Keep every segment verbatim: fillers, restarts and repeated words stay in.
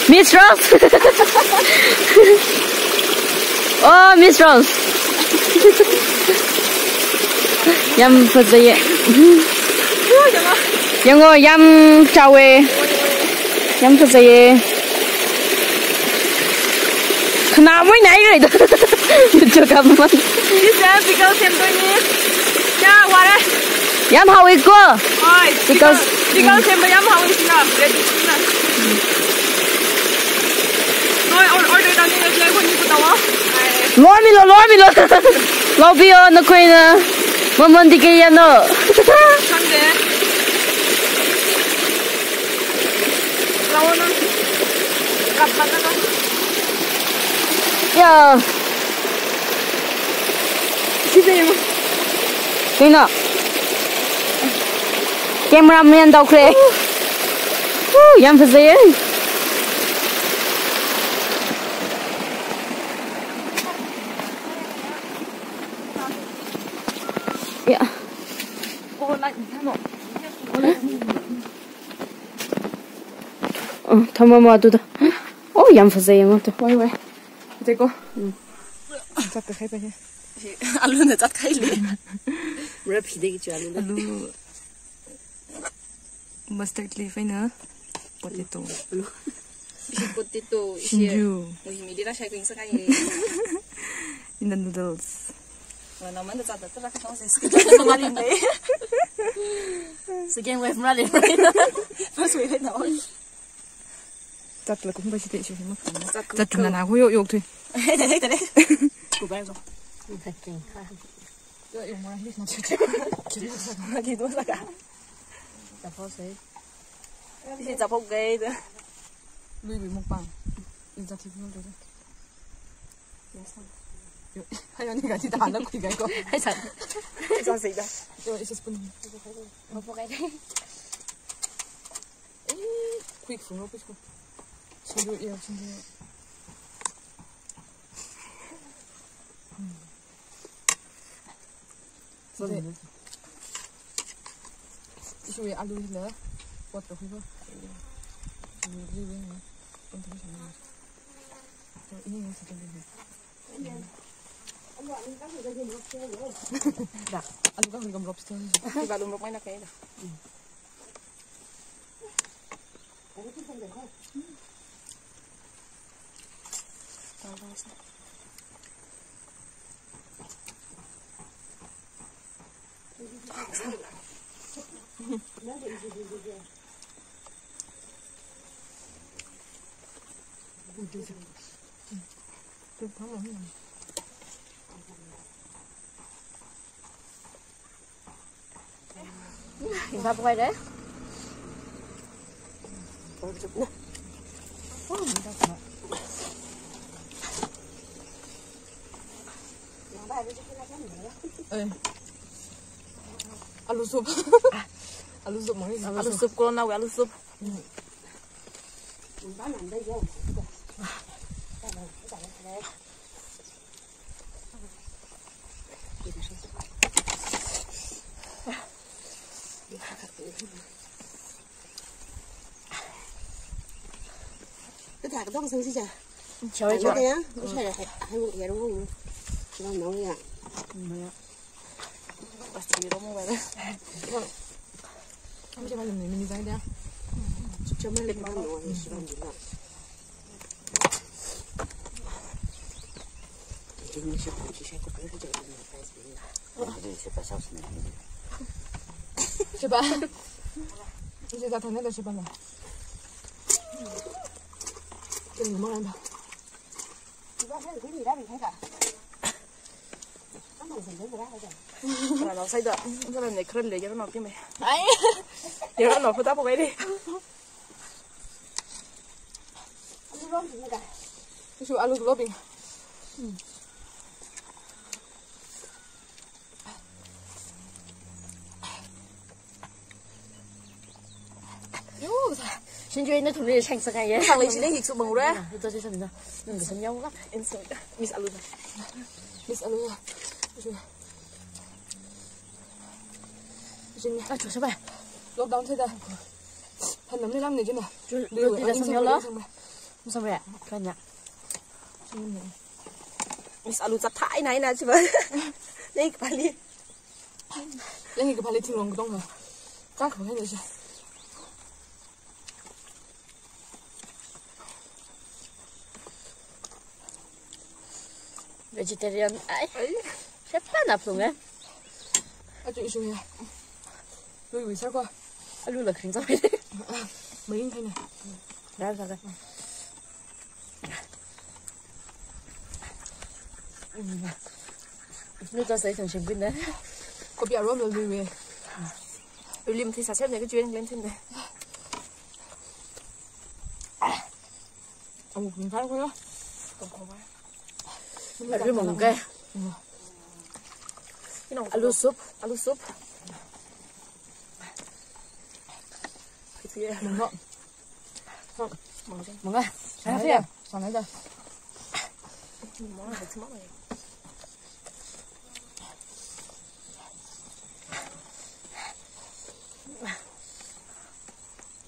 Miss Rose! Oh, Miss Rose! ꯌꯥꯝ ꯐꯖꯩꯌꯦ꯫ ꯌꯦꯡꯉꯣ, ꯌꯥꯝ ꯆꯥꯎꯋꯦ꯫ ꯌꯥꯝ ꯐꯖꯩꯌꯦ꯫ ꯈꯅꯥ ꯃꯣꯏꯅ ꯑꯩ ꯂꯩꯗꯣ꯫ ꯚꯤꯗꯤꯑꯣ ꯀꯥꯞꯄ꯫ ꯁꯤꯁꯦ ꯄꯤꯀꯜ ꯁꯦꯝꯗꯣꯏꯅꯤ꯫ ꯌꯥ, ꯋꯥꯔꯦ꯫ ꯌꯥꯝ ꯍꯥꯎꯋꯤꯀꯣ? ꯍꯣꯏ, ꯄꯤꯀꯜ꯫ ꯄꯤꯀꯜ ꯁꯦꯝꯕ ꯌꯥꯝ ꯍꯥꯎꯋꯤ ꯁꯤꯅ꯫ ꯔꯦꯗꯤꯁꯅ꯫ ꯅꯣꯏ ꯑꯣꯔ-, ꯑꯣꯔꯗꯔ ꯇꯧꯅꯤꯡꯉꯗꯤ ꯑꯩꯈꯣꯏ ꯃꯤꯕꯨ ꯇꯧꯋꯣ꯫ ꯂꯣꯏꯃꯤꯂꯣ, ꯂꯣꯏꯃꯤꯂꯣ꯫ ꯂꯧꯕꯤꯌꯣ ꯅꯈꯣꯏꯅ꯫ ꯃꯃꯜꯗꯤ ꯀꯌꯥꯅꯣ? ꯈꯪꯗꯦ꯫ ꯂꯧꯑꯣ ꯅꯪ꯫ ꯀꯞ ꯃꯥꯟꯅꯅ꯫ ꯌꯥ꯫ ꯁꯤꯗ ꯌꯦꯡꯉꯣ꯫ ꯀꯩꯅꯣ? ꯀꯦꯃꯦꯔꯥ ꯃꯦꯟ ꯇꯧꯈ꯭ꯔꯦ꯫ ꯎ, ꯌꯥꯝ ꯐꯖꯩꯌꯦ꯫ ꯌꯥ꯫ ꯑ, ꯊꯝꯃꯝꯃꯣ ꯑꯗꯨꯗ꯫ ꯑꯣ, ꯌꯥꯝ ꯐꯖꯩꯌꯦ ꯃꯥꯗꯣ꯫ ꯍꯣꯏ, ꯍꯣꯏ꯫ ꯐꯖꯩꯀꯣ? ꯎꯝ꯫ ꯆꯠꯇ ꯈꯥꯏꯕꯅꯦ꯫ ꯑꯂꯨꯅ ꯆꯠꯈꯥꯏꯂꯦ꯫ ꯃꯔꯛ ꯐꯤꯗꯒꯤ ꯆꯨ ꯑꯂꯨꯗ꯫ ꯑꯂꯨ, mustard leaf ꯑꯩꯅ potato꯫ ꯑꯂꯨ꯫ ꯏꯁꯤ potato, ꯏꯁꯤ ꯁꯤꯡꯖꯨ꯫ ꯃꯣꯏ ꯃꯤꯗꯤ ꯔꯥꯁꯥꯏ ꯀꯨꯏꯅ ꯆꯠꯈꯥꯏꯌꯦ꯫ In the noodles꯫ ꯅꯃꯟꯗ ꯆꯥꯗ ꯇꯔꯥ ꯈꯛꯇꯪ ꯁꯦ ꯁꯤꯗ ꯃꯥꯂꯤꯅꯦ꯫ Second wave ꯃꯥꯂꯦ꯫ First wave ꯅ꯫ ꯆꯠꯂ ꯀꯨꯝꯕꯁꯤꯗ ꯏꯁꯨ ꯁꯤꯃ ꯈꯪꯉꯦ꯫ ꯆꯠ ꯆꯠꯇꯨꯅ ꯅꯥꯈꯣꯏ ꯌꯣꯛ ꯌꯣꯛꯊꯣꯏ꯫ ꯍꯦ, ꯇꯔꯦ, ꯇꯔꯦ꯫ ꯀꯨꯕꯥꯏ ꯀꯣ꯫ ꯌꯣꯛ ꯌꯣꯛ ꯃꯣꯔꯥ ꯍꯤꯁ ꯅ ꯆꯠꯇꯦ꯫ ꯀꯤꯂꯣ ꯁꯥ ꯀꯤꯂꯣ ꯁꯥ ꯀ꯫ ꯆꯠꯊꯣꯛꯁꯦ꯫ ꯁꯤ ꯆꯠꯊꯣꯛꯈꯩꯗ꯫ ꯂꯨꯏꯕꯤ ꯃꯨꯛꯕꯥꯡ꯫ ꯏꯟ ꯆꯠꯊꯤ ꯐꯤꯕꯝ ꯇꯧꯗꯣꯏ꯫ ꯍꯥꯏꯌꯣꯅꯦ, ꯒꯥꯔꯤ ꯇꯥꯍꯜꯂ ꯀꯨꯏꯒꯥꯏꯀꯣ꯫ ꯍꯥꯏ ꯁꯥꯏ꯫ ꯆꯥꯁꯦ, ꯏꯕꯥ꯫ ꯌꯣ, ꯏꯁ ꯏꯁ ꯄꯨꯟ꯫ ꯃꯄꯣꯛ ꯀꯥꯏꯗꯦ꯫ ꯑꯦ, ꯈꯨꯏ ꯈꯨꯡꯉꯣ, ꯈꯨꯏ ꯈꯨꯡꯉꯣ꯫ ꯁꯤꯡꯖꯨ ꯏꯔꯣ, ꯁꯤꯡꯖꯨ꯫ ꯎꯝ꯫ ꯁꯤꯁꯦ꯫ ꯏꯁꯨ ꯑꯂꯨꯁꯤꯅ ꯄꯣꯠꯇꯣ ꯈꯨꯏꯕ꯫ ꯑꯂꯨ ꯂꯤꯕꯤꯅꯤ꯫ ꯏꯅꯦ ꯉꯁꯤ ꯀꯩꯗꯧꯔꯤ? ꯗ, ꯑꯂꯨ ꯀꯥꯡꯁꯣꯏꯒ ꯃꯣꯔꯣꯛ ꯁꯦꯝꯃꯦ꯫ ꯏꯕꯥ ꯑꯗꯨꯝ ꯂꯣꯛ ꯃꯩ ꯅꯛꯀꯅꯤꯗ꯫ Insa bukai deh. Eh. Alu soup. Alu soup, mami. Alu soup, kalau nak alu soup. Cái thả cái bông sang chứ chả? Chào đấy, chào. Cái á, cái này là hay, hay một cái đúng không? Nó nấu vậy ạ. Bác sĩ có mua về đấy. Không, chứ mà mình, mình dán đấy. Cho mấy lịch mà nó, mình sẽ làm gì nào? Sheba. Sheba, ta ne da Sheba la. Kin mo ran ba. Ora no sai da. Ora ne kren le, ora no pime. Ai. Ora no fota po kai. Su alu lo ping. Yo, sa. Shin jwe na thumri shang sa kaya. Sang le shin le hik su bang re. Ito si sa mina. Nang sa nyaw ka. Miss Alu. Miss Alu. Shin. Ah, chu sa ba. Lockdown sa da. Han nam ni lam ni jin na. Chu, lu ti da sa nyaw la. ꯃꯁꯛ ꯃꯌꯥ ꯈꯔꯅꯦ꯫ ꯃꯤꯁ ꯑꯂꯨ ꯆꯞ ꯊꯥꯏꯅ ꯍꯥꯏꯅ ꯁꯤꯕ꯫ ꯅꯪ ꯀꯄꯥꯂꯤ꯫ ꯅꯪꯒꯤ ꯀꯄꯥꯂꯤ ꯊꯤꯡꯂꯣꯝ ꯀꯗꯣꯡ ꯈꯔ꯫ ꯆꯥꯛ ꯈꯔ ꯍꯦꯟꯅ ꯁꯦ꯫ Vegetarian ai. Siapa nak pun kan? Aduh, isu ya. Lui wisa ko. Aduh, lah kering sampai. Mering kan ya. Dah, dah, dah. Lui tak saya sang singkun dah. Kopi arom lo lui we. Lui lim thi sa sem ne ko juan lim thi ne. Amu kin kan ko ya. Alu mong ke. Alu soup. Alu soup. Mong. Mong. Sana dia. Sana dia.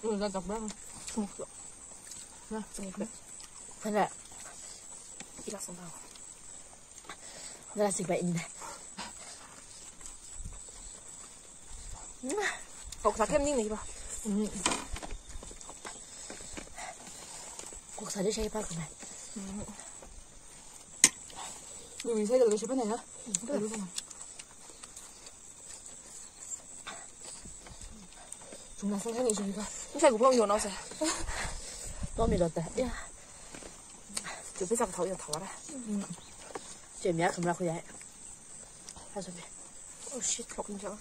Ui, ra chọc bác. Thế là. Ila song tao. Ra xịt bệnh này. Cục sả thêm ninh này bà. Cục sả đi xe ba của mày. Người mình xây được cái xe bên này á. Chúng là không thấy người gì cả. Không phải của phong nhiều nó sao? Nó mì lọt tệ. Chủ biết rằng thấu giờ thấu ra. Chuyện mẹ không ra khỏi vậy. Sao rồi? Oh shit, không sao.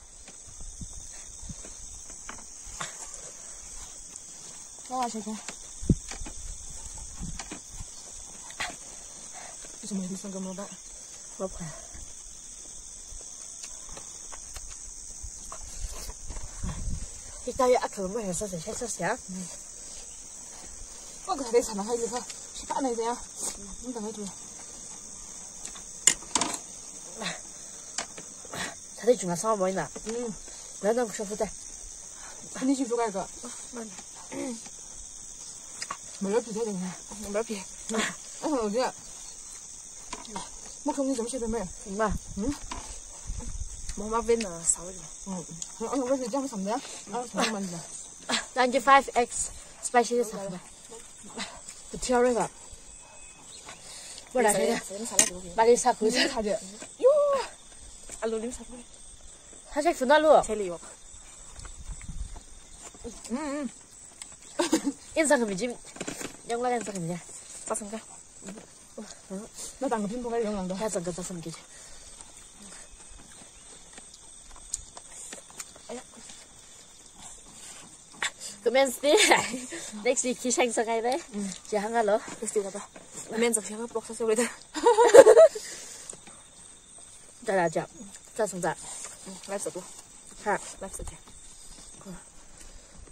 Nó là sao? Ito may isang gamot ba? Wap ka. Kita ya akal mo ya sa sa sa sa. Wag ka rin sana kayo ka. Siya na ya. Ang dami to. Sa rin yung asawa mo na. Mm. Nanang siya puta. Hindi siya puta ka. Man. ꯃꯔꯛ ꯄꯤꯖꯗꯣꯏꯅꯦ꯫ ꯃꯔꯛ ꯄꯤ꯫ ꯑꯩ ꯍꯧꯖꯤꯛ ꯃꯈꯣꯡꯅꯤ ꯆꯨꯝ ꯁꯦꯠꯄ ꯃꯌꯥꯝ꯫ ꯏꯃꯥ꯫ ꯎꯝ? ꯃꯃꯥ ꯕꯦꯟꯅ ꯁꯥꯎꯔꯤꯕ꯫ ꯎꯝ꯫ ꯑꯩ ꯍꯧꯖꯤꯛ ꯌꯥꯝ ꯁꯝꯗꯦ꯫ ꯑꯩ ꯁꯝꯗꯦ ꯃꯥꯜꯂꯦ꯫ Ninety five X spicy ꯁꯥꯎꯔꯦ꯫ ꯊꯤꯌꯥꯔꯣꯏꯕ꯫ ꯕꯣꯔꯥ ꯁꯦ꯫ ꯐꯖꯅ ꯁꯥꯠꯂꯛꯇ꯭ꯔꯣ? ꯃꯥꯗꯤ ꯁꯥꯈꯨ ꯁꯥ-꯫ ꯁꯥꯗꯦ꯫ ꯌꯣ! ꯑꯂꯨ ꯂꯤꯝ ꯁꯥꯠꯂꯦ꯫ ꯍꯥꯏꯁꯦ ꯐꯨꯅꯥꯂꯨ꯫ ꯁꯦꯂꯤꯌꯣ꯫ ꯎꯝ, ꯎꯝ꯫ ꯏꯟꯁꯥꯡ ꯈꯃꯤꯖꯤ꯫ ꯌꯥꯝ ꯂꯥꯏ ꯏꯟꯁꯥꯡ ꯈꯃꯤꯖꯤ꯫ ꯆꯥꯁꯟꯒꯦ꯫ ꯅ ꯇꯥꯡꯒ ꯊꯤꯟ ꯊꯣꯛꯂꯛꯏꯔꯣ ꯉꯥꯡꯗꯣ? ꯌꯥ ꯆꯪꯒ ꯆꯥꯁꯟꯒꯦ꯫ ꯀꯃꯦꯟꯁꯇꯤ next week ꯀꯤ ꯁꯦꯡ ꯁꯉꯥꯏꯔꯦ꯫ ꯎꯝ꯫ ꯁꯤ ꯍꯪꯍꯜꯂꯣ꯫ Next week ꯍꯥꯏꯕ꯫ ꯃꯦꯟ ꯆꯠꯁꯦ ꯍꯥꯏꯕ ꯄ꯭ꯔꯣꯛꯁꯦꯁ ꯌꯧꯔꯦꯗ꯫ ꯆꯥꯔꯥ ꯆꯥ꯫ ꯆꯥ ꯁꯨꯡ ꯆꯥ꯫ ꯎꯝ, live ꯆꯠꯂꯣ꯫ ꯍꯥ? Live ꯆꯠꯁꯦ꯫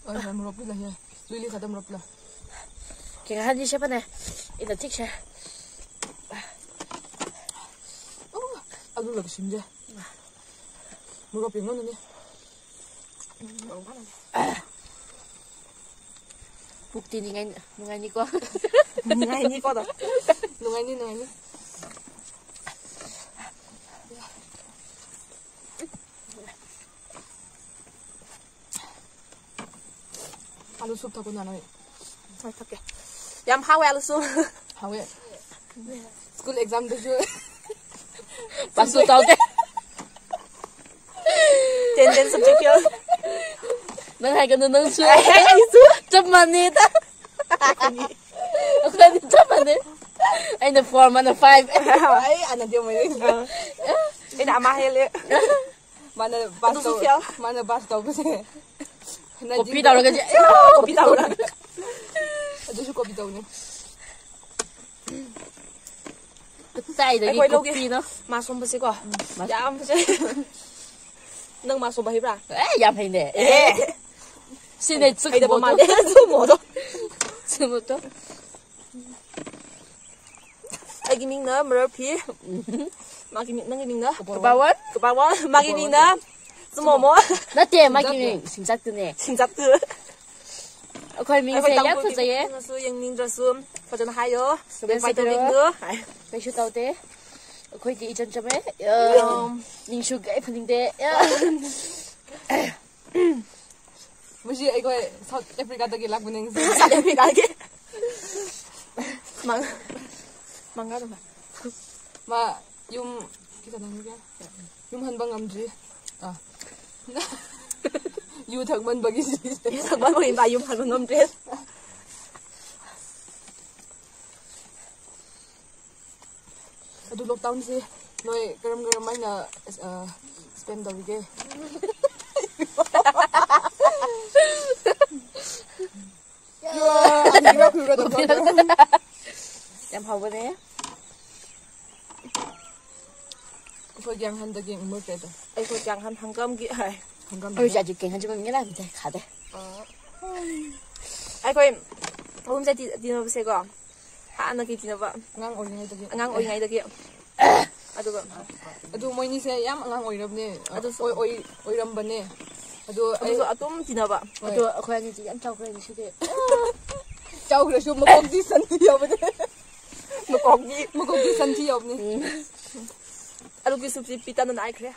ꯑꯣꯏ, ꯍꯣꯏ, ꯃꯣꯔꯣꯛ ꯄꯨꯜꯂ ꯍꯦ꯫ ꯂꯨꯏ ꯂꯨꯏ ꯈꯛꯇ ꯃꯣꯔꯣꯛ ꯄꯨꯜꯂ꯫ ꯀꯩ ꯍꯥꯏꯅꯤ ꯁꯦ ꯐꯅꯦ꯫ ꯏꯟꯅ ꯊꯤꯛꯁꯦ꯫ ꯑꯣ, ꯑꯗꯨ ꯂꯣꯏꯁꯤꯟꯁꯦ꯫ ꯃꯣꯔꯣꯛ ꯄꯦꯡꯉꯣ ꯅꯅꯦ꯫ ꯄꯨꯛꯇꯤ ꯅꯤꯡꯉꯥꯏ-, ꯅꯨꯡꯉꯥꯏꯅꯤꯀꯣ꯫ ꯅꯨꯡꯉꯥꯏꯅꯤꯀꯣ ꯑꯗꯣ꯫ ꯅꯨꯡꯉꯥꯏꯅꯤ, ꯅꯨꯡꯉꯥꯏꯅꯤ꯫ ꯑꯥꯂꯨ ꯁꯨꯞ ꯊꯛꯄ ꯅꯨꯡꯉꯥꯏ꯫ ꯍꯣꯏ, ꯊꯛꯀꯦ꯫ ꯌꯥꯝ ꯍꯥꯎꯋꯦ ꯑꯥꯂꯨ ꯁꯨꯞ꯫ ꯍꯥꯎꯋꯦ꯫ School exam ꯗꯁꯨ꯫ ꯄꯥꯁꯁꯨ ꯇꯧꯗꯦ꯫ Ten ten subject fail꯫ ꯅꯪ ꯍꯥꯏꯒꯅꯨ, ꯅꯪꯁꯨ꯫ ꯑꯩꯁꯨ꯫ ꯆꯞ ꯃꯥꯟꯅꯩꯗ꯫ ꯑꯩꯈꯣꯏꯅꯤ ꯆꯞ ꯃꯥꯟꯅꯩ꯫ ꯑꯩꯅ four, ꯃꯥꯅ five꯫ ꯑꯩ ꯑꯅꯗꯤ ꯑꯃ ꯂꯩ꯫ ꯑꯩꯅ ꯑꯃ ꯍꯦꯜꯂꯦ꯫ ꯃꯥꯅ pass ꯑꯗꯨꯁꯨ ꯇꯧ-, fail꯫ ꯃꯥꯅ pass ꯇꯧꯕꯁꯦ꯫ ꯀꯣꯄꯤ ꯇꯧꯔꯒꯗꯤ꯫ ꯀꯣꯄꯤ ꯇꯧꯔꯒ꯫ ꯑꯗꯨꯁꯨ ꯀꯣꯄꯤ ꯇꯧꯅꯤ꯫ ꯀꯗꯥꯏꯗꯒꯤ ꯑꯩꯈꯣꯏ ꯂꯧꯒꯦ꯫ ꯀꯣꯄꯤꯅꯣ? ꯃꯥ ꯁꯣꯝꯕꯁꯦꯀꯣ꯫ ꯃꯥ ꯌꯥꯝ ꯐꯖꯩ꯫ ꯅꯪ ꯃꯥ ꯁꯣꯝꯕ ꯍꯩꯕ꯭ꯔꯥ? ꯑꯦ, ꯌꯥꯝ ꯍꯩꯅꯦ꯫ ꯑꯦ꯫ ꯁꯤꯅꯦ ꯍꯩꯇꯕ ꯆꯨꯝꯕꯗꯣ꯫ ꯃꯥꯜꯂꯦ꯫ ꯆꯨꯝꯕꯗꯣ꯫ ꯆꯨꯝꯕꯗꯣ꯫ ꯑꯩꯒꯤ ꯃꯤꯡꯅ ꯃꯔꯔ ꯐꯤ꯫ ꯎꯝ꯫ ꯃꯥꯒꯤ ꯃꯤꯡ, ꯅꯪꯒꯤ ꯃꯤꯡꯅ? ꯀꯄꯥꯋꯥꯟ꯫ ꯀꯄꯥꯋꯥꯟ꯫ ꯃꯥꯒꯤ ꯃꯤꯡꯅ ꯆꯨꯃꯣꯃꯣ꯫ ꯅꯠꯇꯦ, ꯃꯥꯒꯤ ꯃꯤꯡ ꯁꯤꯡꯆꯥꯛꯇꯨꯅꯦ꯫ ꯁꯤꯡꯆꯥꯛꯇꯨ꯫ ꯑꯩꯈꯣꯏ ꯃꯤꯡꯁꯦ ꯑꯩꯈꯣꯏ ꯌꯥꯝ ꯇꯥꯡꯈꯨꯜꯒꯤ ꯐꯖꯩꯌꯦ꯫ ꯃꯤꯡꯁꯨ ꯌꯦꯡꯅꯤꯡꯗ꯭ꯔꯁꯨ ꯐꯖꯅ ꯍꯥꯏꯌꯣ꯫ ꯀꯃꯦꯟ ꯁꯦ ꯇꯧꯕꯤꯌꯨ꯫ ꯀꯩꯁꯨ ꯇꯧꯗꯦ꯫ ꯑꯩꯈꯣꯏꯗꯤ ꯏꯆꯝ ꯆꯝꯃꯦ꯫ ꯑ, ꯎꯝ꯫ ꯃꯤꯡꯁꯨ ꯀꯩ ꯐꯅꯤꯡꯗꯦ꯫ ꯑ꯫ ꯃꯁꯤ ꯑꯩꯈꯣꯏ ꯁꯥꯎꯠ ꯑꯐ꯭ꯔꯤꯀꯥꯗꯒꯤ ꯂꯥꯛꯄꯅꯦ ꯉꯁꯤ꯫ ꯁꯥꯎꯠ ꯑꯐ꯭ꯔꯤꯀꯥꯒꯤ꯫ ꯃꯪ-, ꯃꯪꯒꯥ ꯑꯗꯨꯝ ꯍꯥꯏ꯫ ꯃꯥ ꯌꯨꯝ, ꯌꯨꯝ ꯍꯟꯕ ꯉꯝꯗ꯭ꯔꯤ꯫ ꯑꯥ꯫ ꯌꯨ ꯊꯛꯃꯟꯕꯒꯤ꯫ ꯌꯨ ꯊꯛꯃꯟꯕꯒꯤ ꯃꯥ ꯌꯨꯝ ꯍꯟꯕ ꯉꯝꯗ꯭ꯔꯦ꯫ ꯑꯗꯨ ꯂꯣꯛꯗꯥꯎꯟꯁꯦ ꯅꯣꯏ ꯀꯔꯝ ꯀꯔꯝ ꯍꯥꯏꯅ, ꯑ, ꯁ꯭ꯄꯦꯟ ꯇꯧꯔꯤꯒꯦ? ꯌꯥꯝ ꯍꯥꯎꯕꯅꯦ꯫ ꯑꯩꯈꯣꯏ ꯀ꯭ꯌꯥꯡꯍꯟꯗꯒꯤ ꯃꯨꯠꯈ꯭ꯔꯦꯗ꯫ ꯑꯩꯈꯣꯏ ꯀ꯭ꯌꯥꯡꯍꯟ ꯍꯪꯒꯥꯝꯒꯤ ꯍꯥꯏ꯫ ꯍꯪꯒꯥꯝ ꯑꯩꯈꯣꯏ ꯆꯥꯁꯤ ꯀꯩ ꯍꯥꯏꯁꯤ ꯃꯃꯤꯡ ꯂꯥꯛꯇꯦ ꯈꯥꯗꯦ꯫ ꯑ꯫ ꯑꯩꯈꯣꯏ ꯑꯍꯨꯝꯁꯦ ꯇꯤ-, ꯇꯤꯟꯅꯕꯁꯦꯀꯣ꯫ ꯍꯥꯟꯅꯒꯤ ꯇꯤꯟꯅꯕ꯫ ꯑꯉꯥꯡ ꯑꯣꯏꯔꯤꯉꯩꯗꯒꯤ꯫ ꯑꯉꯥꯡ ꯑꯣꯏꯔꯤꯉꯩꯗꯒꯤ꯫ ꯑꯗꯨꯒ ꯑꯗꯨ ꯃꯣꯏꯅꯤꯁꯦ ꯌꯥꯝ ꯑꯉꯥꯡ ꯑꯣꯏꯔꯕꯅꯦ꯫ ꯑꯗꯨꯁꯨ ꯑꯣꯏ-, ꯑꯣꯏ-, ꯑꯣꯏꯔꯝꯕꯅꯦ꯫ ꯑꯗꯨ ꯑꯩ ꯑꯗꯨꯁꯨ ꯑꯗꯨꯝ ꯇꯤꯟꯅꯕ꯫ ꯍꯣꯏ꯫ ꯑꯗꯣ ꯑꯩꯈꯣꯏ ꯑꯅꯤꯗꯤ ꯌꯥꯝ ꯆꯥꯎꯈ꯭ꯔꯦ ꯉꯁꯤꯗꯤ꯫ ꯆꯥꯎꯈ꯭ꯔꯁꯨ ꯃꯀꯣꯛꯇꯤ ꯁꯟꯊꯤ ꯌꯥꯎꯕꯅꯦ꯫ ꯃꯀꯣꯛꯇꯤ꯫ ꯃꯀꯣꯛꯇꯤ ꯁꯟꯊꯤ ꯌꯥꯎꯕꯅꯦ꯫ ꯎꯝ꯫ ꯑꯗꯨꯒꯤ ꯁꯨꯞꯁꯤ ꯄꯤꯇꯥꯅ ꯅꯥꯏꯈ꯭ꯔꯦ꯫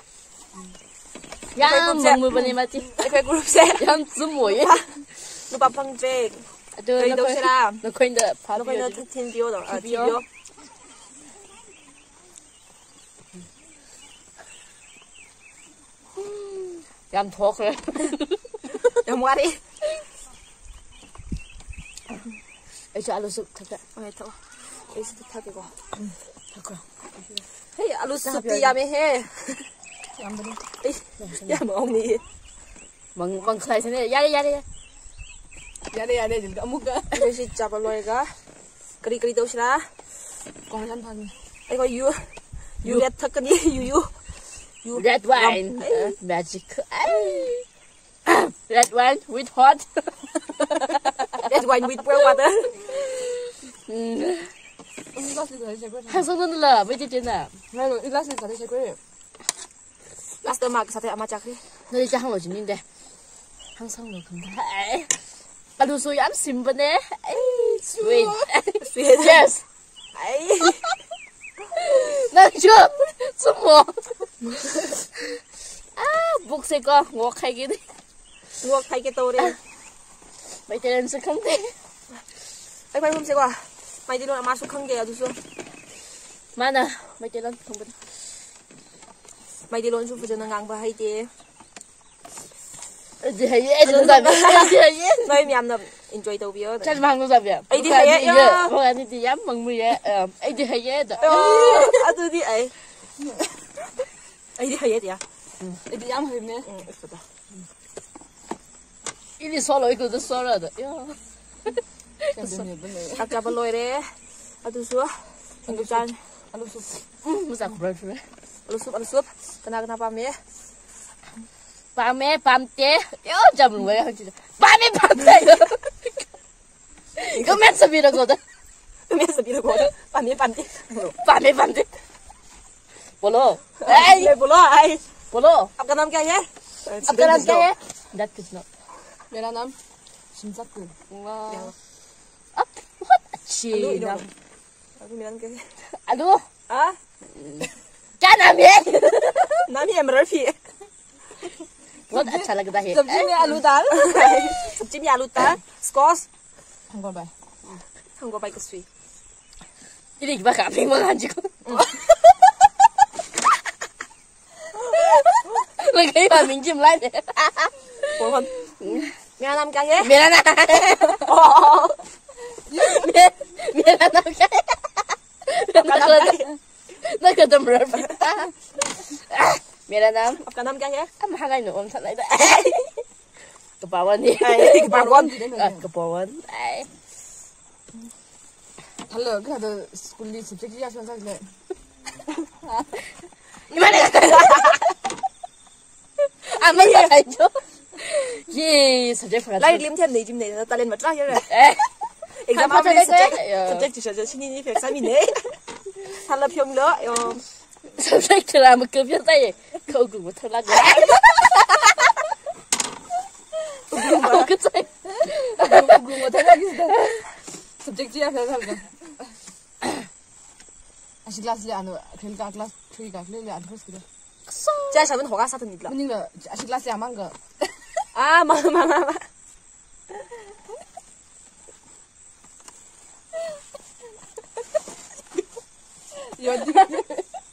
ꯌꯥꯝ ꯑꯩꯈꯣꯏ ꯒ꯭ꯔꯨꯞꯁꯦ, ꯃꯪꯂꯨꯕꯅꯦ ꯃꯥꯗꯤ꯫ ꯑꯩꯈꯣꯏ ꯒ꯭ꯔꯨꯞꯁꯦ ꯌꯥꯝ ꯆꯨꯝ ꯑꯣꯏꯌꯦ꯫ ꯅꯨꯄꯥ ꯐꯪꯗ꯭ꯔꯦ꯫ ꯑꯗꯨ ꯀꯔꯤ ꯅꯈꯣꯏ-, ꯇꯧꯁꯤꯔꯥ? ꯅꯈꯣꯏꯅ ꯐꯥꯕꯤꯌꯣ ꯅꯈꯣꯏꯅ ꯑꯗꯨꯗꯤ꯫ ꯊꯤꯟꯕꯤꯌꯣ꯫ ꯑꯥ, ꯊꯤꯕꯤꯌꯣ꯫ ꯊꯤꯕꯤꯌꯣ꯫ ꯌꯥꯝ ꯊꯣꯛꯈ꯭ꯔꯦ꯫ ꯌꯥꯝ ꯋꯥꯔꯦ꯫ ꯑꯩꯁꯨ ꯑꯂꯨ ꯁꯨꯞ ꯊꯛꯀꯦ꯫ ꯍꯣꯏ, ꯊꯛꯑꯣ꯫ ꯑꯩꯁꯨ ꯊꯛꯀꯦꯀꯣ꯫ ꯊꯛꯈ꯭ꯔꯣ꯫ ꯍꯦ, ꯑꯂꯨ ꯁꯨꯞꯇꯤ ꯌꯥꯝꯃꯦꯍꯦ꯫ ꯌꯥꯝꯕꯅꯤ꯫ ꯑꯩ ꯌꯥꯝ ꯍꯥꯎꯅꯤꯌꯦ꯫ ꯃꯪ-, ꯃꯪꯈꯥꯏꯁꯤꯅꯦ꯫ ꯌꯥꯔꯦ, ꯌꯥꯔꯦ, ꯌꯥꯔꯦ꯫ ꯌꯥꯔꯦ, ꯌꯥꯔꯦ, ꯑꯗꯨꯝ ꯑꯃꯨꯛꯀ꯫ ꯑꯩꯈꯣꯏ ꯁꯤ ꯆꯥꯕ ꯂꯣꯏꯔꯒ ꯀꯔꯤ ꯀꯔꯤ ꯇꯧꯁꯤꯔꯥ? ꯀꯣꯡꯁꯥꯟ ꯊꯥꯡꯉꯤ꯫ ꯑꯩꯈꯣꯏ ꯌꯨ, ꯌꯨ ꯌꯨ꯫ ꯔꯦꯠ ꯊꯛꯀꯅꯤ, ꯌꯨ, ꯌꯨ꯫ ꯌꯨ꯫ Red wine, ꯑꯦ꯫ Uh, magic. ꯑꯩ꯫ Red wine with hot. Red wine with pure water. ꯎꯝ꯫ ꯍꯥꯏ, ꯁꯣꯝꯗ ꯂꯥꯛ, ꯃꯩꯇꯩ ꯆꯦꯅ꯫ ꯍꯥꯏꯔꯣ, ꯏꯂꯥꯁꯅ ꯆꯥꯔꯤ ꯆꯠꯈ꯭ꯔꯦ꯫ ꯂꯥꯁꯇ ꯃꯥꯒꯤ ꯁꯥꯊꯤ ꯑꯃ ꯆꯥꯈ꯭ꯔꯦ꯫ ꯅꯣꯏ ꯆꯥꯍꯧꯔꯁꯤ ꯃꯤꯡꯗꯦ꯫ ꯍꯪꯁꯪꯗꯣ ꯈꯪꯗꯦ꯫ ꯍꯥꯏ꯫ ꯑꯗꯨꯁꯨ ꯌꯥꯝ ꯁꯤꯝꯕꯅꯦ꯫ ꯑꯩ, sweet. Sweet. Yes. ꯑꯩ, ꯅꯪꯁꯨ ꯆꯨꯝꯃꯣ꯫ ꯑꯥ, ꯕꯨꯛꯁꯦꯀꯣ ꯉꯣꯛ ꯍꯥꯏꯒꯦꯗꯤ꯫ ꯉꯣꯛ ꯍꯥꯏꯒꯦ ꯇꯧꯔꯦ꯫ ꯃꯩꯇꯩꯂꯣꯟꯁꯨ ꯈꯪꯗꯦ꯫ ꯑꯩꯈꯣꯏ ꯑꯍꯨꯝꯁꯦꯀꯣ ꯃꯩꯇꯩꯂꯣꯟ ꯑꯃꯁꯨ ꯈꯪꯗꯦ꯫ ꯑꯗꯨꯁꯨ ꯃꯥꯅ ꯃꯩꯇꯩꯂꯣꯟ ꯈꯪꯕꯗꯣ꯫ ꯃꯩꯇꯩꯂꯣꯟꯁꯨ ꯐꯖꯅ ꯉꯥꯡꯕ ꯍꯩꯇꯦ꯫ ꯑꯩꯗꯤ ꯍꯩꯌꯦ, ꯑꯩꯗꯤ ꯑꯗꯨꯝ ꯇꯝꯃꯦ, ꯑꯩꯗꯤ ꯍꯩꯌꯦ꯫ ꯅꯣꯏ ꯃꯌꯥꯝꯅ enjoy ꯇꯧꯕꯤꯌꯣ꯫ ꯆꯠ ꯃꯥꯡꯒꯣ ꯆꯥꯕꯤ꯫ ꯑꯩꯗꯤ ꯃꯈꯣꯏ ꯍꯩꯌꯦ, ꯑꯅꯤꯗꯤ ꯌꯥ꯫ ꯃꯈꯣꯏ ꯑꯅꯤꯗꯤ ꯌꯥꯝ ꯃꯪꯃꯨꯌꯦ꯫ ꯑ, ꯑꯩꯗꯤ ꯍꯩꯌꯦ ꯑꯗꯣ꯫ ꯑꯣ, ꯑꯗꯨꯗꯤ ꯑꯩ, ꯑꯩꯗꯤ ꯍꯩꯌꯦ ꯗꯤꯌꯥ꯫ ꯎꯝ꯫ ꯑꯩꯗꯤ ꯌꯥꯝ ꯍꯩꯕꯅꯦ꯫ ꯎꯝ, ꯑꯁ, ꯐꯖ꯫ ꯏꯗꯤ ꯁꯣꯂꯣ, ꯏꯀꯨꯗ ꯁꯣꯂꯣ ꯑꯗꯣ꯫ ꯌꯥ꯫ ꯆꯥꯛ ꯆꯥꯕ ꯂꯣꯏꯔꯦ꯫ ꯑꯗꯨꯁꯨ ꯑꯂꯨ ꯆꯥꯅꯤ꯫ ꯑꯂꯨ ꯁꯨꯞ꯫ ꯎꯝ, ꯃꯆꯥ ꯈꯨꯕ꯭ꯔꯥ ꯁꯨꯔꯦ꯫ ꯑꯂꯨ ꯁꯨꯞ, ꯑꯂꯨ ꯁꯨꯞ꯫ ꯀꯅꯥ ꯀꯅꯥ ꯄꯥꯝꯃꯦ? ꯄꯥꯝꯃꯦ, ꯄꯥꯝꯗꯦ꯫ ꯌꯣ, ꯖꯥꯝ ꯂꯣꯏꯔꯦ ꯍꯧꯖꯤꯛ꯫ ꯄꯥꯝꯃꯦ, ꯄꯥꯝꯗꯦ꯫ Comment ꯁꯕꯤꯔꯒꯣꯗ꯫ Comment ꯁꯕꯤꯔꯒꯣꯗ꯫ ꯄꯥꯝꯃꯦ, ꯄꯥꯝꯗꯦ꯫ ꯄꯥꯝꯃꯦ, ꯄꯥꯝꯗꯦ꯫ बोलो। ꯑꯩ꯫ ले बोलो, ꯑꯩ꯫ बोलो। आपका नाम क्या है? आपका नाम क्या है? That is not। मेरा नाम शिमजाकु। वाह। अब बहुत अच्छी अनु नाम। इनोनो। अभी मेरा नाम क्या है? अनु। हाँ? क्या नाम है? नाम ही एमरल्ड ही है। बहुत अच्छा लगता है। सब्जी में आलू दाल। सब्जी में आलू दाल, squash। Hanggobai। Hanggobai का sweet। Ini gimana kami menganjuk? Lagi kami jim lain. Pohon। मेरा नाम क्या है? मेरा नाम। Oh। मे-, मेरा नाम क्या है? आपका नाम क्या है? Nagkadamrar pa. मेरा नाम। आपका नाम क्या है? Ang mahalay noon sa lain. Kapawan ni. Ay, kapawan। Ah, kapawan। Ay। Hello, kada school ni subject ya sa sa. Imana. Ama sa kayo. Ye, subject pa. Lai lim them nei jim nei na talent matra here. Eh. Exam pa pa subject. Subject teacher sini ni exam ni. Hala pyong lo. Yo। Subject teacher ama kyo pyo tai. Ko gu mo thala ga। Ko gu tai। Crew crew ꯃꯊꯛ ꯂꯥꯛꯈꯤꯁꯤꯗ꯫ Subject ꯁꯤ ꯌꯥꯝ ꯐꯖꯅ ꯊꯝꯒꯦ꯫ ꯑꯁꯤ class ꯂꯦ ꯑꯅ ꯈꯤꯜ ꯀꯥ class three ꯀꯥ ꯈꯤꯜ ꯂꯦ ꯑꯅ first ꯀꯤꯗ꯫ ꯆꯥꯏ ꯁꯥꯕꯅ ꯍꯣꯒꯥ ꯁꯥꯇꯅꯤꯗꯂ꯫ ꯃꯅꯤꯡꯗ ꯑꯁꯤ class ꯌꯥꯝ ꯃꯥꯡꯒ꯫ ꯑꯥ ꯃꯥ ꯃꯥ ꯃꯥ ꯃꯥ꯫ ꯌꯣꯗꯤ꯫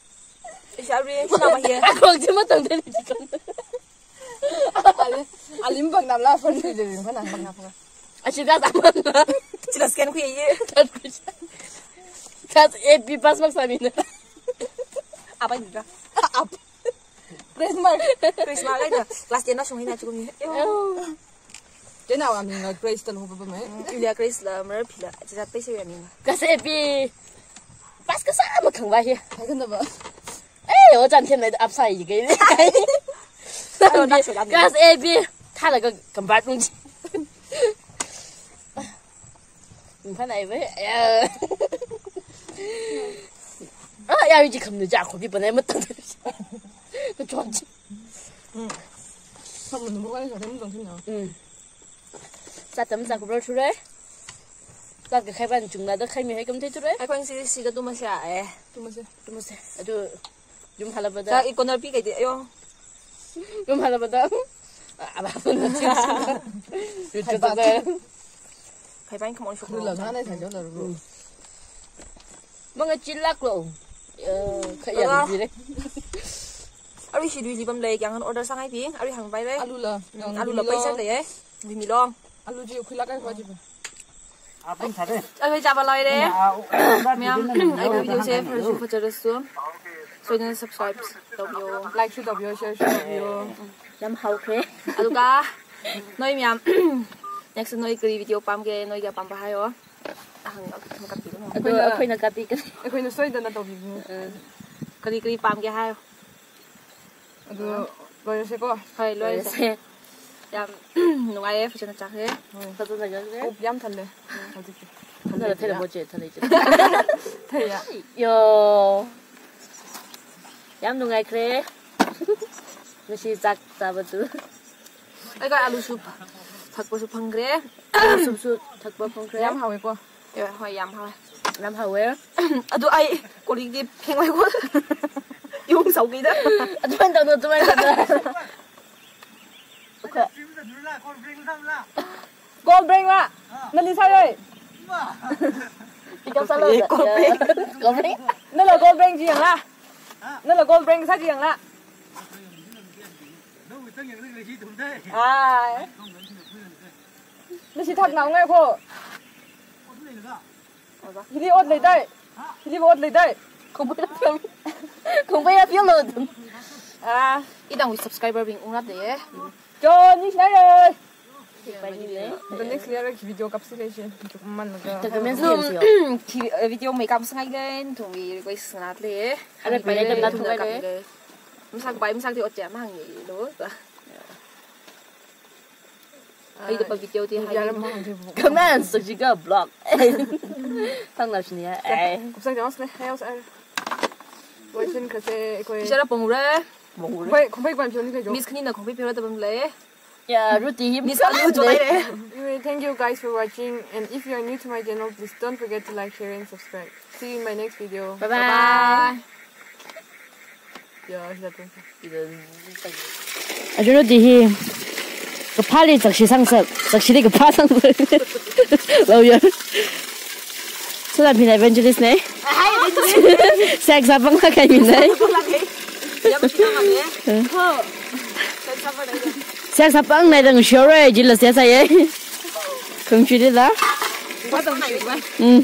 ꯏꯁꯥ ꯔꯦꯟꯁ ꯂꯥꯛꯄ ꯍꯦ꯫ ꯑꯈꯣꯡꯁꯦ ꯃꯇꯝꯗ ꯂꯩꯇꯦ꯫ ꯑꯂꯤꯝ ꯄꯛꯅꯝ ꯂꯥ ꯐꯔ ꯂꯩ ꯂꯩ ꯐꯅ ꯄꯛꯅ ꯐꯅ꯫ ꯑꯁꯤ ꯀꯥ ꯇꯥꯃꯟ꯫ ꯆꯤꯂꯁ ꯀꯦꯟ ꯈꯨꯌꯦ꯫ ꯀꯥꯁ ꯑꯦ ꯕꯤ ꯄꯥꯁ ꯃꯛ ꯁꯥꯃꯤꯅ꯫ ꯑꯕꯥꯏ ꯅꯤꯒ꯫ Up. Grace mark꯫ Grace mark ꯑꯩꯅ class ten ꯅ ꯁꯨꯡꯍꯩ ꯅꯥ ꯆꯨꯝꯃꯤ꯫ ꯇꯦꯅꯥ ꯋꯥ ꯃꯤꯡꯒ Grace ꯇ ꯂꯨꯍꯣꯡꯕ ꯄꯝꯃꯦ꯫ ꯏꯟꯗꯤꯌꯥ Grace ꯂ ꯃꯔ ꯐꯤꯂ ꯆꯤꯖꯥꯠ ꯄꯩꯁꯦ ꯌꯥ ꯃꯤꯡꯒ꯫ ꯀꯥꯁ ꯑꯦ ꯕꯤ꯫ ꯄꯥꯁ ꯀꯁꯥ ꯑꯃ ꯈꯪꯕ ꯍꯦ꯫ ꯍꯥꯏꯒꯟꯗꯕ꯫ ꯑꯦ ꯑꯣ ꯆꯥꯟ ꯊꯦꯝꯅ ꯑꯞꯁꯥꯏ ꯀꯩ꯫ ꯑꯗꯣ ꯅꯪ ꯁꯣꯏꯗꯥ ꯀꯥꯁ ꯑꯦ ꯕꯤ ꯊꯥꯂꯒ ꯀꯝꯕꯥꯠ ꯅꯨꯡꯖꯤ꯫ ꯐꯅꯥꯏꯕ꯫ ꯑ ꯌꯥꯎꯏꯁꯤ ꯈꯝꯅ ꯆꯥꯛ ꯈꯣꯠꯄꯤ ꯄꯅꯦ ꯃꯇꯝꯗ꯫ ꯀꯆꯣꯟꯁꯤ꯫ ꯎꯝ꯫ ꯐꯝꯃꯨ ꯅꯨꯡꯉꯥꯏ ꯁꯥꯗ ꯑꯗꯨꯝ ꯆꯪꯁꯤꯟꯅ꯫ ꯎꯝ꯫ ꯆꯥꯇꯝ ꯆꯥꯛ ꯈꯨꯕ꯭ꯔ ꯁꯨꯔꯦ꯫ ꯆꯥꯛꯀ ꯈꯥꯏꯕꯥꯟ ꯆꯨꯝꯅꯗ ꯈꯥꯏꯃꯤ ꯍꯩ ꯀꯝ ꯊꯩ ꯇꯨꯔꯦ꯫ ꯑꯩꯈꯣꯏ ꯉꯁꯤ ꯁꯤꯗ ꯇꯨꯝꯃꯁꯦ ꯂꯥꯛꯑꯦ꯫ ꯇꯨꯝꯃꯁꯦ꯫ ꯇꯨꯝꯃꯁꯦ꯫ ꯑꯗꯨ ꯌꯨꯝ ꯍꯜꯂꯛꯄꯗ ꯆꯥꯛ economy ꯀꯩꯗꯤ ꯑꯌꯣ꯫ ꯌꯨꯝ ꯍꯜꯂꯛꯄꯗ ꯑꯕꯥꯕꯅ ꯆꯤꯡꯁꯤꯟꯕ꯫ ꯌꯨꯇꯨꯕꯇ ꯈꯥꯏꯕꯥꯟ ꯈꯃꯣꯟ ꯁꯨ ꯈꯨꯜꯂ ꯉꯥꯅ ꯊꯥꯖꯜꯂꯔꯨꯔꯣ꯫ ꯎꯝ꯫ ꯃꯉꯥ ꯆꯤꯜꯂꯥꯛꯂꯣ꯫ ꯑ, ꯈꯔ ꯌꯥꯝ ꯑ꯫ ꯄꯤꯔꯦ꯫ ꯑꯔꯨꯏ ꯁꯤꯗꯨꯏ ꯂꯤꯕꯝ ꯂꯩ, ꯀꯌꯥꯡ order ꯁꯉꯥꯏ ꯄꯤ, ꯑꯔꯨꯏ ꯍꯪꯕꯥꯏ ꯂꯩ꯫ ꯑꯂꯨ ꯂ, ꯎꯝ, ꯑꯂꯨ ꯂ ꯄꯩꯁꯥ ꯂꯩꯌꯦ꯫ ꯃꯤꯃꯤ ꯂꯣ꯫ ꯑꯂꯨ ꯖꯤ ꯈꯨꯂꯥ ꯀꯥꯏ ꯈꯣ ꯖꯤꯕ꯫ ꯑꯩꯈꯣꯏ ꯆꯥꯕ ꯂꯣꯏꯔꯦ꯫ ꯃꯌꯥꯝ, ꯑꯩꯈꯣꯏ video ꯁꯦ ꯐꯔꯁꯨ ꯐꯖꯔꯁꯨ ꯁꯣꯏꯗꯅ subscribe ꯇꯧꯕꯤꯌꯣ꯫ Like ꯁꯨ ꯇꯧꯕꯤꯌꯣ, share ꯁꯨ ꯇꯧꯕꯤꯌꯣ꯫ ꯌꯥꯝ ꯍꯥꯎꯈ꯭ꯔꯦ꯫ ꯑꯗꯨꯒ ꯅꯣꯏ ꯃꯌꯥꯝ, next ꯅꯣꯏ ꯀꯔꯤ video ꯄꯥꯝꯒꯦ? ꯅꯣꯏꯒꯤ ꯑꯄꯥꯝꯕ ꯍꯥꯏꯌꯣ꯫ ꯑꯍꯪ ꯑꯗꯣ ꯑꯩꯈꯣꯏꯅ, ꯑꯩꯈꯣꯏꯅ ꯀꯥꯞꯄꯤꯒꯅꯤ꯫ ꯑꯩꯈꯣꯏꯅ ꯁꯣꯏꯗꯅ ꯇꯧꯕꯤꯒꯅꯤ꯫ ꯎꯝ꯫ ꯀꯔꯤ ꯀꯔꯤ ꯄꯥꯝꯒꯦ ꯍꯥꯏꯌꯣ꯫ ꯑꯗꯨ ꯂꯣꯏꯔꯁꯦꯀꯣ꯫ ꯍꯣꯏ, ꯂꯣꯏꯔꯁꯦ꯫ ꯂꯣꯏꯔꯁꯦ꯫ ꯌꯥꯝ ꯅꯨꯡꯉꯥꯏꯌꯦ, ꯐꯖꯅ ꯆꯥꯈ꯭ꯔꯦ꯫ ꯍꯣꯏ꯫ ꯐꯖꯅ ꯆꯥꯈ꯭ꯔꯦ꯫ ꯄꯨꯛ ꯌꯥꯝ ꯊꯜꯂꯦ꯫ ꯍꯧꯖꯤꯛꯇꯤ꯫ ꯊꯜꯂꯦ, ꯊꯜꯂꯦ, ꯃꯣꯠꯁꯦ, ꯊꯜꯂꯦ, ꯊꯜꯂꯦ꯫ ꯊꯜꯂꯦ꯫ ꯌꯣ꯫ ꯌꯥꯝ ꯅꯨꯡꯉꯥꯏꯈ꯭ꯔꯦ꯫ ꯉꯁꯤ ꯆꯥꯛ ꯆꯥꯕꯗꯨ꯫ ꯑꯩꯒ ꯑꯂꯨ soup꯫ ꯊꯛꯄꯁꯨ ꯐꯪꯈ꯭ꯔꯦ꯫ ꯁꯨꯞꯁꯨ ꯊꯛꯄ ꯐꯪꯈ꯭ꯔꯦ꯫ ꯌꯥꯝ ꯍꯥꯎꯋꯦꯀꯣ꯫ ꯑꯦ, ꯍꯣꯏ, ꯌꯥꯝ ꯍꯥꯎꯋꯦ꯫ ꯌꯥꯝ ꯍꯥꯎꯋꯦ꯫ ꯑꯗꯨ ꯑꯩ ꯀꯣꯜ ꯂꯤꯛꯇꯤ ꯐꯦꯡꯉꯣꯏꯀꯣ꯫ ꯏꯃꯨꯡ ꯁꯧꯒꯤꯗ꯫ ꯑꯗꯨꯃꯥꯏꯅ ꯇꯧꯅꯣ, ꯑꯗꯨꯃꯥꯏꯅ ꯇꯧꯅꯣ꯫ ꯀꯣꯜ ꯕ꯭ꯔꯦꯡ ꯂꯥ? ꯅꯂꯤ ꯁꯥꯔꯣꯏ꯫ ꯄꯤꯛ ꯑꯞ ꯆꯠꯂꯣ꯫ ꯀꯣꯜ ꯕ꯭ꯔꯦꯡ꯫ ꯀꯣꯜ ꯕ꯭ꯔꯦꯡ꯫ ꯅꯂ ꯀꯣꯜ ꯕ꯭ꯔꯦꯡ ꯌꯦꯡꯂꯥ? ꯅꯂ ꯀꯣꯜ ꯕ꯭ꯔꯦꯡ ꯁꯥꯗꯤ ꯌꯦꯡꯂꯥ? ꯑꯥꯏ꯫ ꯅꯁꯤ ꯊꯥꯛ ꯅꯥꯎ ꯉꯥꯏꯈꯣ꯫ ꯍꯤꯗꯤ ꯑꯣꯠ ꯂꯩꯗꯥꯏ? ꯍꯤꯗꯤ ꯑꯣꯠ ꯂꯩꯗꯥꯏ? ꯈꯣꯡꯕꯩ ꯂꯥꯛꯄꯤꯌꯣ꯫ ꯈꯣꯡꯕꯩ ꯂꯥꯛꯄꯤꯌꯣ ꯑꯗꯨꯝ꯫ ꯑꯥ꯫ ꯏꯗꯥꯡꯒꯤ subscriber ꯕꯤꯡ ꯎꯉꯥꯞ ꯂꯩꯌꯦ꯫ ꯆꯣ ꯅꯤꯁꯅꯥꯏꯔꯣꯏ꯫ ꯄꯥꯏꯅꯤꯡꯉꯦ꯫ ꯑꯗꯣ next layer ꯒꯤ video ꯀꯥꯞꯁꯤ ꯂꯩꯁꯦ꯫ ꯆꯨꯝꯃꯟꯂꯒ꯫ ꯗꯣꯀꯨꯃꯦꯟꯁ ꯑꯗꯨꯝ ꯌꯦꯡꯁꯤꯌꯣ꯫ video ꯃꯩ ꯀꯥꯞꯁꯉꯥꯏ ꯂꯩ ꯊꯣꯡꯒꯤ request ꯁꯅꯥꯠ ꯂꯩꯌꯦ꯫ ꯑꯗ ꯄꯤꯔꯦ, ꯑꯗꯨꯝ ꯅꯥꯊꯣꯛꯑꯒ ꯂꯩ꯫ ꯃꯁꯥꯛ ꯄꯥꯏ ꯃꯁꯥꯛꯇꯤ ꯑꯣꯠꯆꯦ ꯑꯃ ꯍꯪꯉꯦ ꯂꯣ꯫ ꯑꯩꯗꯣ video ꯗꯤ ꯍꯥꯏ꯫ ꯀꯃꯥꯟ ꯁꯛꯁꯤꯒ ꯕ꯭ꯂꯣꯛ꯫ ꯊꯪꯅꯕꯁꯤꯅꯤ ꯑꯦ꯫ ꯀꯨꯞꯁꯪ ꯆꯥꯃꯁꯅꯦ꯫ ꯍꯥꯏꯌꯣ ꯁꯥꯔ꯫ ꯂꯣꯏꯁꯤꯟꯈ꯭ꯔꯁꯦ ꯑꯩꯈꯣꯏ꯫ ꯏꯆꯥꯔ ꯄꯣꯡꯔꯦ꯫ ꯈꯣꯡꯕꯩ ꯈꯣꯡꯕꯩ ꯄꯥꯟ ꯐꯤꯌꯣꯟꯗꯤ ꯂꯩꯖꯧ꯫ Miss ꯈꯅꯤꯅ ꯈꯣꯡꯕꯩ ꯐꯤꯔꯣ ꯇꯕꯝ ꯂꯩ꯫ ꯌꯥ ꯔꯨꯇꯤ ꯍꯤꯞ Miss ꯑꯂꯨ ꯆꯣꯂꯥꯏꯔꯦ꯫ Anyway, thank you guys for watching, and if you are new to my channel, please don't forget to like, share, and subscribe. See you in my next video. Bye bye. ꯌꯥ ꯁꯤꯗ ꯇꯣꯡꯁꯤ꯫ ꯑꯗꯨꯅꯗꯤ ꯍꯤ ꯀꯐꯥꯂꯤ ꯆꯛꯁꯤ ꯁꯪꯁꯛ ꯆꯛꯁꯤꯗꯤ ꯀꯐꯥ ꯁꯪꯁꯛ ꯂꯧ ꯌꯥꯔ꯫ ꯁꯣꯝꯅ ꯐꯤꯅ evangelist ꯅꯦ꯫ ꯁꯦꯛ ꯆꯥꯐꯝ ꯈꯛ ꯈꯥꯏꯃꯤꯟꯅꯩ꯫ ꯁꯦꯛ ꯆꯥꯐꯝ ꯅꯥꯏꯗ ꯅꯨꯡꯁꯤꯍꯧꯔꯣꯏ ꯖꯤꯜꯂ ꯁꯦ ꯁꯥꯏꯌꯦ꯫ ꯈꯪꯁꯤꯔꯤꯗ꯫ ꯎꯝ꯫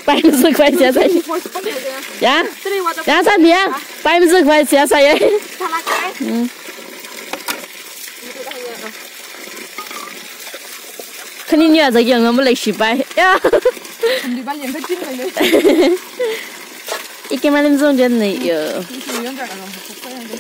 ꯄꯥꯏ ꯃꯁꯛ ꯄꯥꯏ ꯁꯦ ꯁꯥꯏ꯫ ꯌꯥ꯫ ꯌꯥ ꯁꯥꯟꯗꯤꯌꯥ꯫ ꯄꯥꯏ ꯃꯁꯛ ꯄꯥꯏ ꯁꯦ ꯁꯥꯏꯌꯦ꯫ ꯎꯝ꯫ ꯈꯅꯤꯅꯤ ꯑꯗꯒꯤ ꯑꯉꯝꯕ ꯂꯩꯁꯤ ꯄꯥꯏ꯫ ꯌꯥ꯫ ꯊꯝꯕꯤꯕ ꯌꯦꯡꯈꯠ ꯆꯤꯟꯕꯅꯦ꯫ ꯏꯀꯦ ꯃꯥꯂꯦꯝ ꯖꯣꯟ ꯖꯟꯅ ꯌꯣ꯫ ꯌꯣꯟꯗ꯭ꯔꯒ ꯂꯪ ꯊꯣꯛꯄ ꯌꯥꯗꯦ꯫